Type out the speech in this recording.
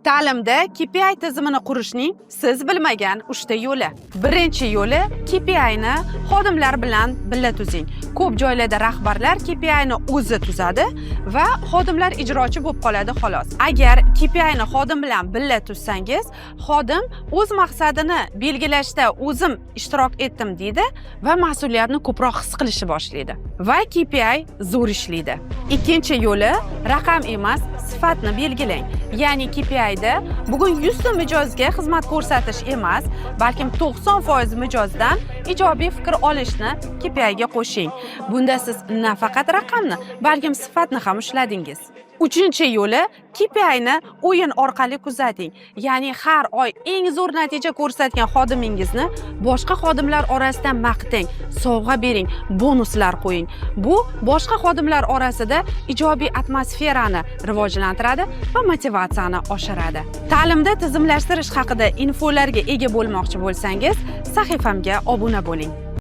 Ta'limda KPI tizimini qurishning siz bilmagan uchta yo'li. Birinchi yo'li: KPIni xodimlar bilan birga tuzing. Ko'p joylarda rahbarlar KPIni o'zi tuzadi va xodimlar ijrochi bo'lib qoladi, xolos. Agar KPIni xodim bilan birga tuzsangiz, xodim o'z maqsadini belgilashda "O'zim ishtirok etdim", deydi va mas'uliyatni ko'proq his qilishni boshlaydi va KPI zo'r ishlaydi. Ikkinchi yo'li: raqam emas, sifatni belgilang. Ya'ni KPIda bugun 100 ta mijozga xizmat ko'rsatish emas, balkim 90% mijozdan ijobiy fikr olishni KPIga qo'shing. Bunda siz nafaqat raqamni, balkim sifatni ham ushladingiz. Uchinchi yo'li: KPIni o'yin orqali kuzating. Ya'ni har oy eng zo'r natija ko'rsatgan xodimingizni boshqa xodimlar orasida maqtang, sovg'a bering, bonuslar qo'ying. Bu boshqa xodimlar orasida ijobiy atmosferani rivojlantiradi va motivatsiyani oshiradi. Ta'limda tizimlashtirish haqida infolarga ega bo'lmoqchi bo'lsangiz, sahifamga obuna bo'ling.